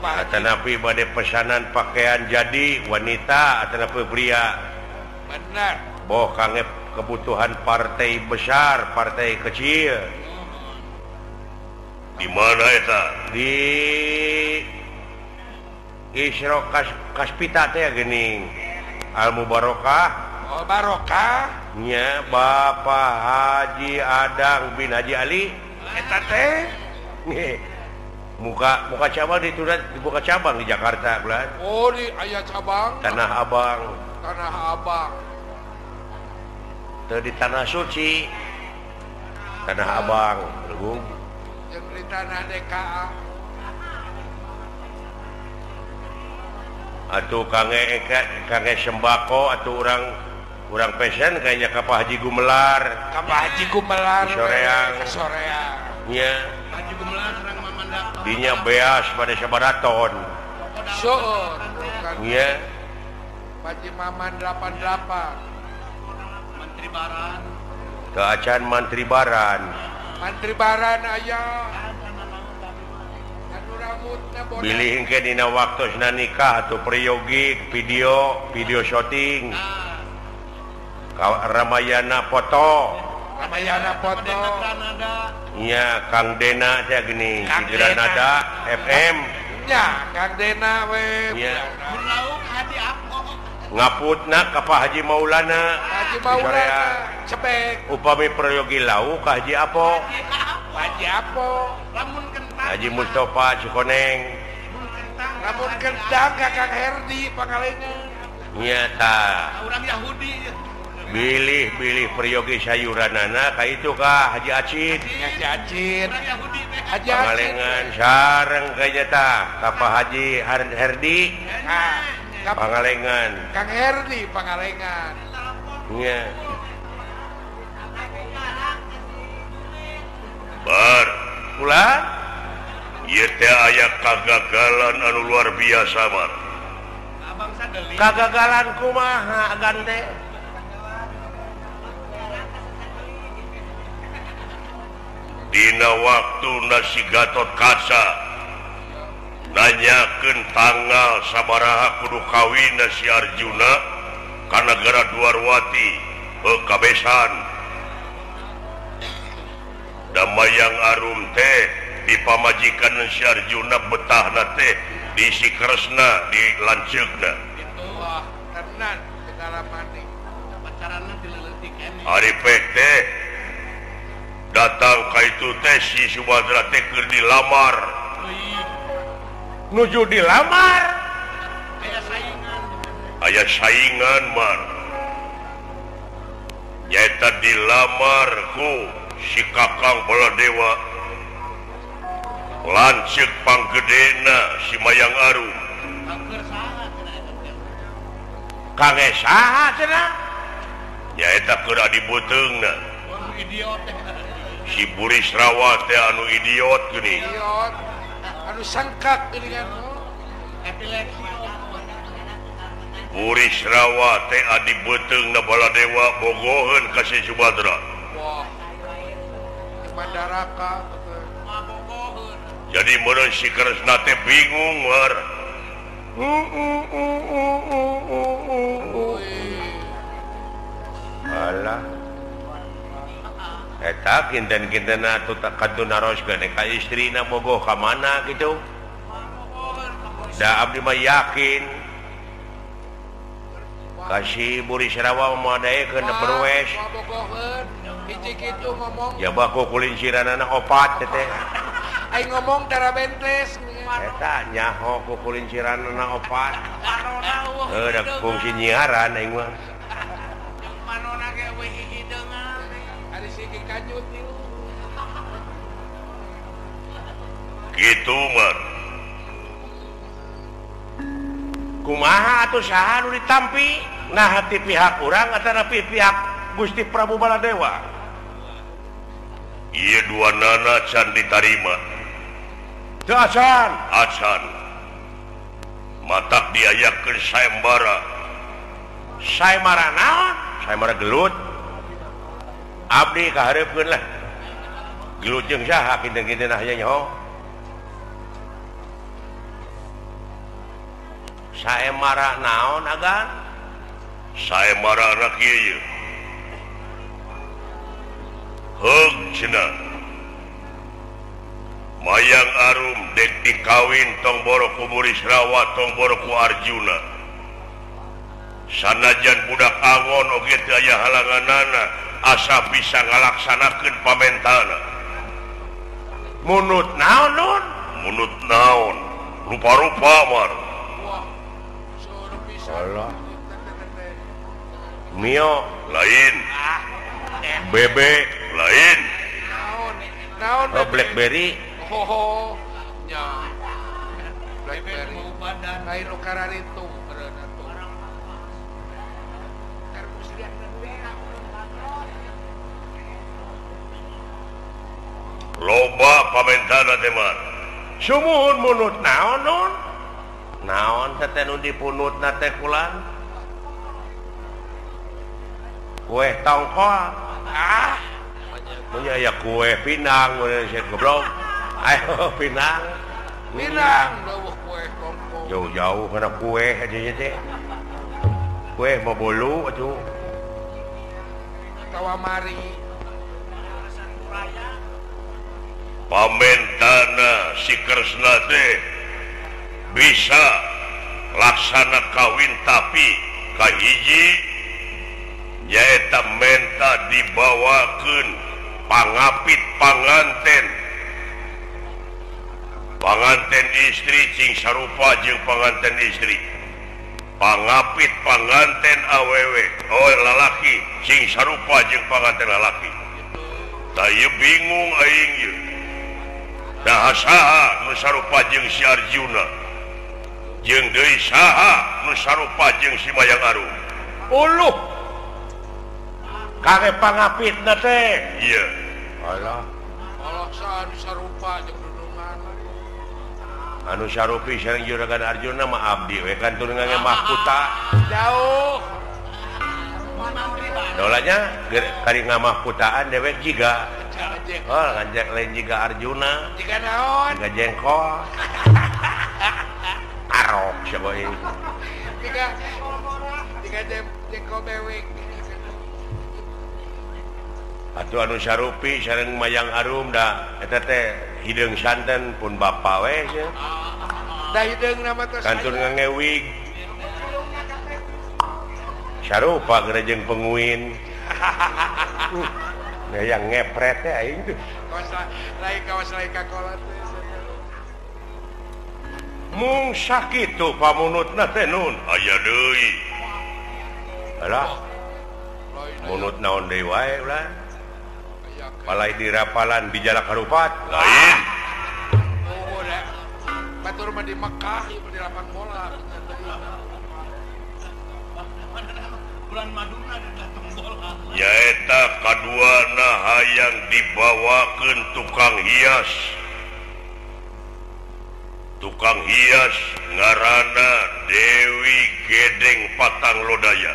Atanapi bade pesanan pakaian jadi wanita atanapi pria benar boh kangge kebutuhan partai besar partai kecil di mana eta di Isro Kaspita teh geuning Al Mubarokah. Oh barokah nya Bapak Haji Adang bin Haji Ali eta teh muka muka cabang di dibuka cabang di Jakarta bulan. Oh di aya cabang Tanah Abang. Tanah Abang teu di Tanah Suci Tanah Abang legung jeung di tanah DKA atuh kange kange sembako atuh urang pesen kayaknya ka Pak Haji Gumelar. Ka Pak Haji Gumelar soreang soreang nya Haji Gumelar sareng Mamanda dinya beas pada sabaraton seueur nya Pak Haji Maman 88 Mantri Baran teu acan Mantri Baran. Mantri Baran aya bilih engke dina waktosna nikah atau priyogi video video syuting Ramayana foto. Ramayana foto nya Kang Dena teh geuning di Granada FM nya Kang Dena we nya ngaputna ka Pak Haji Maulana. Haji Maulana cebek upami prayogi lauk ka Haji Apo. Haji Apo lamun kentang Haji Mustafa Cikoneng lamun kentang ka Kang Herdi Pangalengan nya tah urang Yahudi bilih-bilih priyogi sayuranana ka itu ka Haji Acit. Haji Acit Haji Pangalengan sareng kayaknya tah ka Pak Haji Herdi Pangalengan Kang Herdi Pangalengan nya bar ulah ieu teh aya kagagalan anu luar biasa mar. Kagagalan kumaha gante dina waktu nasi Gatot Kaca nanyakeun tanggal sabaraha kudu kawin si Arjuna ka nagara Dwarwati kabesan da Mayang Arum teh di pamajikan si Arjuna betahna teh di si Kresna di lanceukna wah tenan pengalaman ari pek teh datang ka itu teh si Subadra teh keur dilamar nuju dilamar aya saingan mar nyaeta dilamar ku si Kakang Baladewa lanceuk panggedena si Mayang Arum kange saha cenah nyaeta keur adi beuteungna si Burisrawa teh anu idiot geuning idiot anu sangkak geuningan epilepsi Burisrawa teh adi beuteungna Baladewa bogoheun ka si Subadra. Wah Mandaraka jadi meureun si Kresna teh bingung war. Alah Eta kinten-kinten atuh kantun naroskeun ka istrina bogoh ka mana gitu. Da abdi mah yakin kasih Burisrawa moal daekeun berwes. Hiji kitu ngomong. Ya baku kulinciranana opat teh. Aing ngomong tara bentes. Eta nyaho ku kulinciranana opat. Heuh da fungsi nyiaran aing mah. Manona ge eueuh hideungan. Ari siki kanjut ieu. Kitu mah. Kumaha atuh saha nu ditampi? Nah ti pihak urang atanapi pihak Gusti Prabu Baladewa. Ieu dua nana can ditarima. Teu acan. Acan. Matak diayakeun sayembara. Sayembara naon? Sayembara gelut. Abdi kahareupeun lah. Gelut jeung saha kinten-kinten aya nyaho. Sayembara naon agan? Sayembara anak ieu. Heug cenah. Mayang Arum dek dikawin tong boro ku Burisrawa tong boro ku Arjuna. Sanajan budak angon oge teu aya halanganana asa bisa ngalaksanakeun pamentana. Munut naon nun? Munut naon? Rupa-rupa mar. Allah. Mio lain. Bebe lain. Naon? Oh, Blackberry. Oh, nya. Blackberry. Lain nu kararitu meureun atuh. Loba pamentana teh mah. Sumuhun munut naon nun? Naon teh nu dipunutna teh kulan? Kue tongkol. Ah. Mun aya kue pinang mun sia goblok. Ayo pinang. Pinang leuweuh kue tongkol. Jauh-jauh kana kue aja teh. Kue mau bolu atuh. Atawa mari. Pamentana si Kresna teh bisa laksana kawin tapi kahiji nyaeta menta dibawakeun pangapit panganten. Panganten istri cing sarupa jeung panganten istri. Pangapit panganten awewe oh lalaki cing sarupa jeung panganten lalaki. Tah ieu bingung aing ieu. Dah saha nu sarupa jeung si Arjuna. Jeung deui saha nu sarupa jeung si Mayang Arum. Uluh. Kage pangapitna teh. Iya. Alah. Allah saha nu sarupa jeung dudungan. Anu sarupi sareng Juragan Arjuna mah abdi we kan turun ngange mahkuta. Jauh. Dolanya kari ngamahkutaan dewek jiga. Oh, ngajak lain jiga Arjuna. Jiga naon? Jiga jengkol. Arok siapa ini? Jiga jengkol bewek. Atuh anu sarupi sareng Mayang Arum da eta teh hideung santen pun bapa we sia. Da hideung nama tos. Kantun ngange wig. Sarupa geura jeung penguin. Nah, yang ngepret teh aing tuh. Kawas lain kawas lain kakolat teh. Mung sakitu pamunutna teh nun. Aya deui. Alah. Munut naon deui wae ulah. Palai dirapalan bijala karupat. Lain. Oh, da. Batur mah di Mekah ieu di lapang bola. Bulan Maduna di datang bola. Nyaeta kaduana hayang dibawakeun tukang hias. Tukang hias ngaranna Dewi Gedeng Patang Lodaya.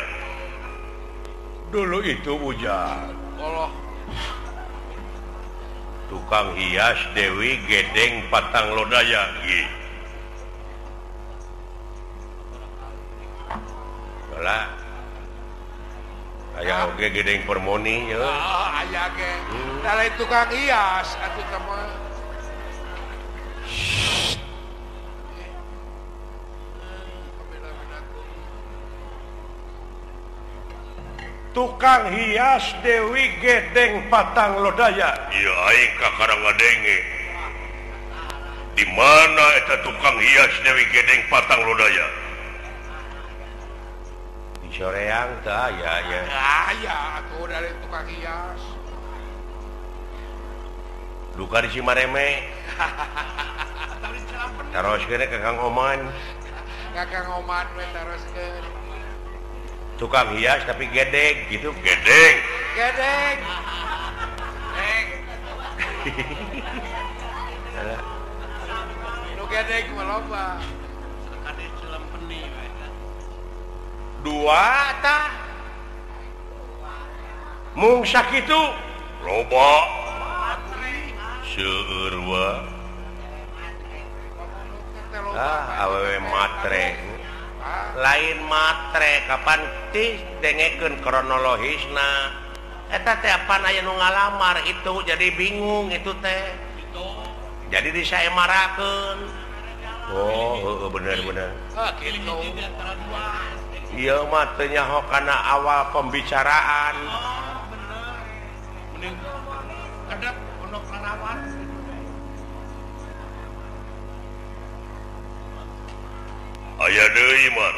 Dulu itu hujan. Allah. Tukang hias Dewi Gedeng Patang Lodaya. Lah. Aya Aya oge gedeng permoni ye. Aya ge. Da lain tukang hias atuh teh mah. Tukang hias Dewi Gedeng Patang Lodaya. Iya aing kakara ngadenge. Di mana eta tukang hias Dewi Gedeng Patang Lodaya? Di Soreang teh aya nya. Aya atuh dari tukang hias. Duka di Cimareme. Taroskeun ka Kang Oman. Ka Kang Oman we taroskeun. Tukang hias tapi gedeg gitu. Gedeng. Gedeng. Nu gedeg mah loba. Kade celempeni we. Dua tah. Mung sakitu loba. Seueur wa. Ah, awewe matre. Lain matre kapan tih dengekeun kronologisna eta teh apan aya nu ngalamar itu jadi bingung itu teh jadi disaemarakeun. Oh heueuh bener-bener ieu mah teu nyaho kana awal pembicaraan. Oh bener mending kedep pondok larawan. Aya deui mah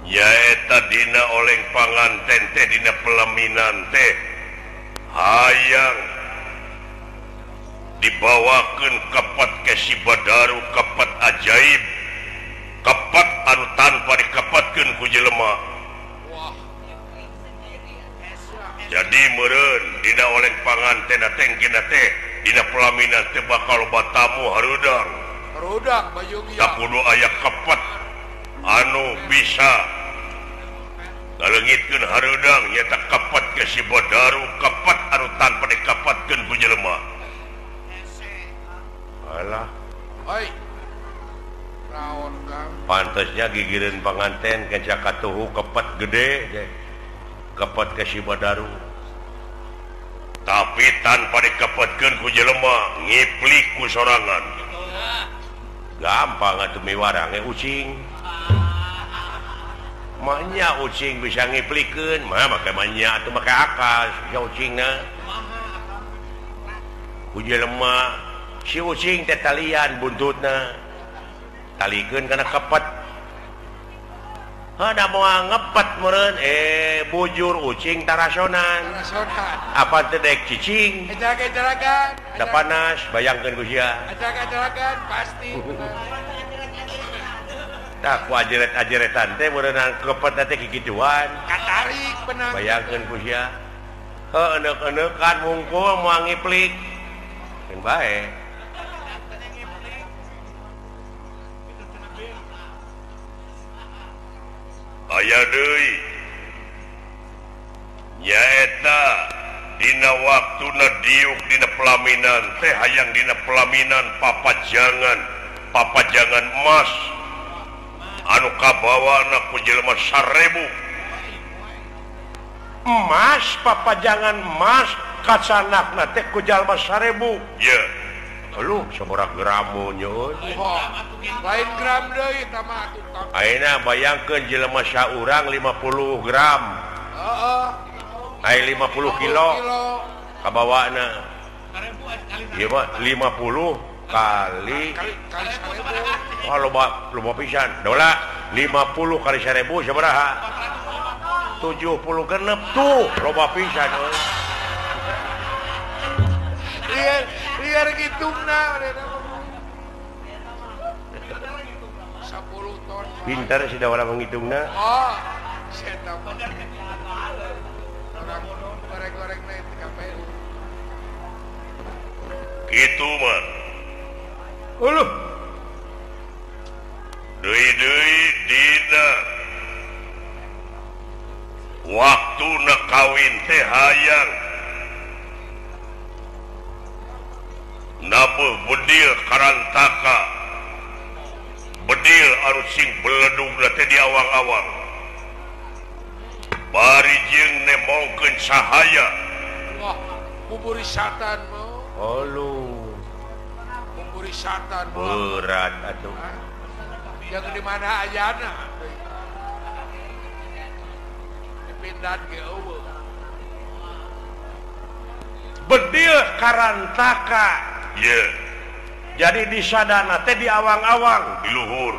nyaeta dina oleng panganten teh dina pelaminan teh hayang dibawakeun kepat ke Sibadaru kepat ajaib kepat anu tanpa dikepatkeun ku jelema. Jadi meureun dina oleng panganten teh engkena teh dina pelaminan teh bakal loba tamu harudang. Harudang bayung ieu. Tak kudu aya kepat anu bisa ngaleungitkeun harudang nyaeta kepat ke Sibadaru kepat anu tanpa dikepatkeun ku jelema. Alah. Oi. Raon Kang. Pantasnya gigireun panganten kenca katuhu kepat gede teh. Kepat ke Sibadaru. Tapi tanpa dikepatkeun ku jelema ngiplik ku sorangan. Gampang atuh miwarang ucing. Manya ucing bisa ngiplikeun, mah make manya atuh make akal si ucingna. Ku jelema si ucing teh talian buntutna. Talikeun kana kepet. Heuh da moal ngepet meureun bujur ucing tarasonan. Apa teh dek cicing? Ejak-ejakan. Da panas bayangkeun ku sia. Ejak-ejakan pasti. Tah ku ajeret-ajeretan teh meureunang kepet teh kikituan. Katarik benang. Bayangkeun ku sia. Heuh eneuk-eneukan mungkul moal ngiplik. Keun bae. Aya deui nyaeta dina waktuna diuk dina pelaminan teh hayang dina pelaminan papajangan papajangan emas anu kabawana ku jelema 1000 emas papajangan emas kacanakna teh ku jalma 1000 ye Aduh, sabaraha gram nyeun. Lain gram deui eta mah atuh. Ayeuna bayangkeun jelema saurang 50 gram. Heeh. Aya 50 kilo. Kabawana. Ieu mah 50 kali kali 1000. Wah, loba loba pisan. Dola 50 kali 1000 sabaraha? 76 tuh, loba pisan euy. Liar, liar ngitungna 10 ton. Pintar sih dah orang menghitungna. Oh, saya tahu. Orang goreng-goreng na itu KPU. Gitu mah. Uluh. Deui-deui dina waktuna kawin teh hayang nabuh bedil karantaka bedil anu sing beledug teh di awang-awang. Bari jeung nemongkeun cahaya. Wah, kuburi satan mah. Olu. Kuburi satan berat atuh. Yang di mana ayana? Dipindahan ge eueuh. Bedil Karantaka. Ye. Jadi di sadana teh di awang-awang di luhur.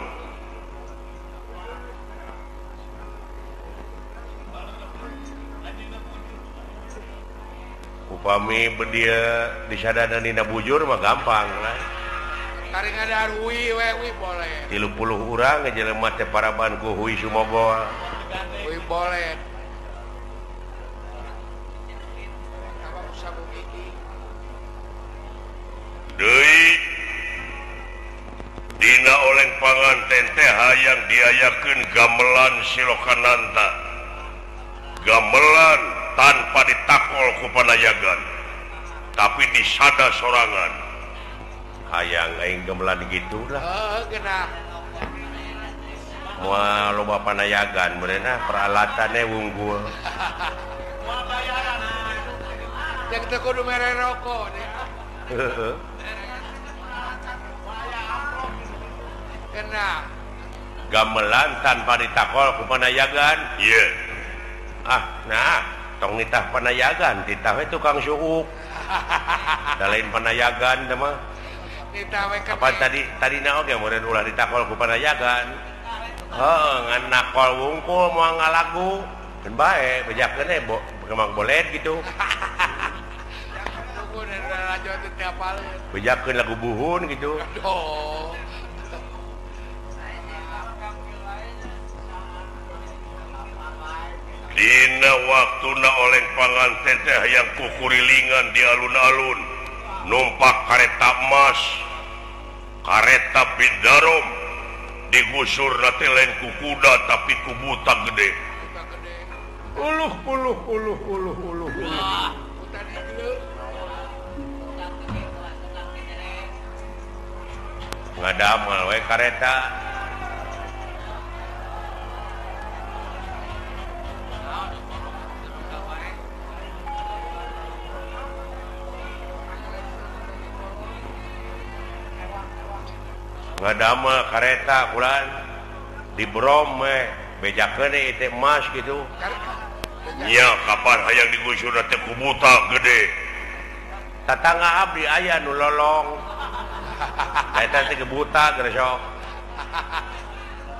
Upami bedil di sadana dina bujur mah gampang lah. Taring ada hui we hui boleh. 30 urang jelema teh paraban ku hui sumobol. Hui boleh. Deui dina oleng panganten teh hayang diayakeun gamelan Silokananta. Gamelan tanpa ditakol ku panayagan, tapi disada sorangan. Hayang aing gamelan gitu lah. Heeh, geunah. Moal loba panayagan meureunna peralatannya wunggul. Moal bayaran. Jeung teu kudu mere rokok deh. Heeh. Kena gamelan tanpa ditakol ku panayagan. Iya. Ah, nah, tong nitah panayagan, titah we tukang suuk. Da lain panayagan teh mah. Nitah we apa tadi tadina oge meureun ulah ditakol ku panayagan. Heeh, ngan nakol wungkul moal ngalagu. Keun bae bejakeun we kemang boled gitu. Bejakeun lagu buhun gitu. Aduh. Dina waktuna oleng panganten teh hayang kukurilingan di alun-alun numpak kareta emas, kareta bidarom digusur teh lain ku kuda tapi ku buta gede. Uluh uluh uluh uluh uluh. Ngadamel we kareta. Ngadamel kareta kulan di brom we bejakeun ieu teh emas gitu. Nya kapan hayang digusur teh ku buta gede. Tatangga abdi aya nu lolong. Eta teh buta geus sok.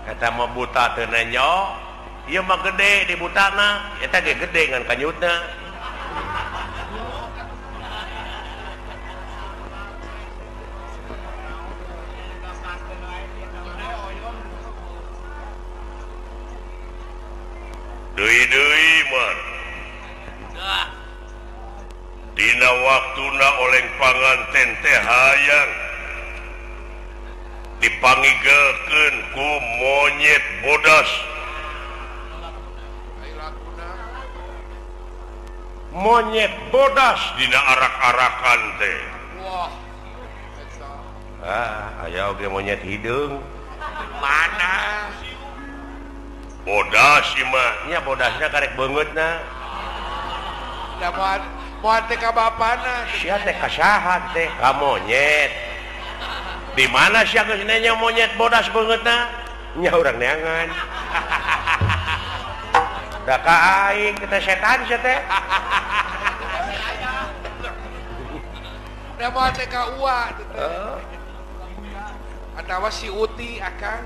Eta mah buta teu nenyo, ieu mah gede di butana, eta ge gede ngan kanyutna. Deui-deui mah. Dina waktuna oleng panganten teh hayang dipangigelkeun ku monyet bodas. Monyet bodas dina arak-arakan teh. Wah. Ah, aya oge monyet hideung. Mana? Bodas ieu mah. Nya bodasna karek beungeutna. Da moal teh ka bapana. Sia teh ka saha teh? Ka monyet. Di mana sia geus nanya monyet bodas beungeutna? Nya urang neangan. Da ka aing kita setan sia teh. Da moal teh ka ua teh. Atawa si Uti akang.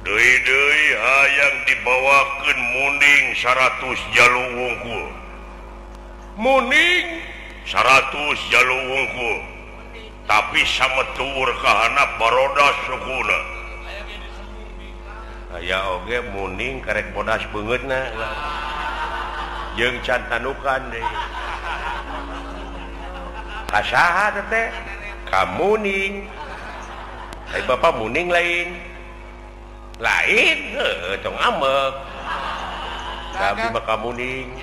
Deui-deui hayang dibawakeun munding 100 jalu wungkul. Muning 100 jalu wungkul. Tapi sametuur ka handap barodas sukuna. Aya oge muning karek bodas beungeutna. Jeung can tanukan deui. Ka saha teh? Ka muning. Ai bapa muning lain. Lain heuh tong amek. Abdi mah ka muning.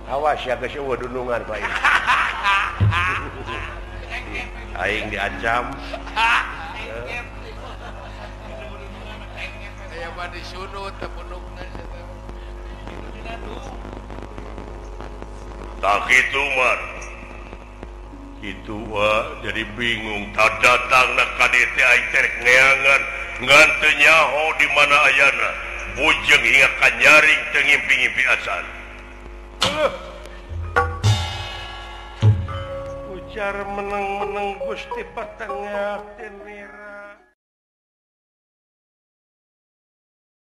Awas ya geus eueuh dunungan Pak. Aing diancam. mah disunut teh punukna eta. Tak kitu mah. Kitu wa jadi bingung tak datangna ka dieu teh aing teh rek neangan ngan teu nyaho di mana ayana. Bujeng hingga ka nyaring teu ngimpi-ngimpi acan. Ujar meneng-meneng Gusti patengah tinira.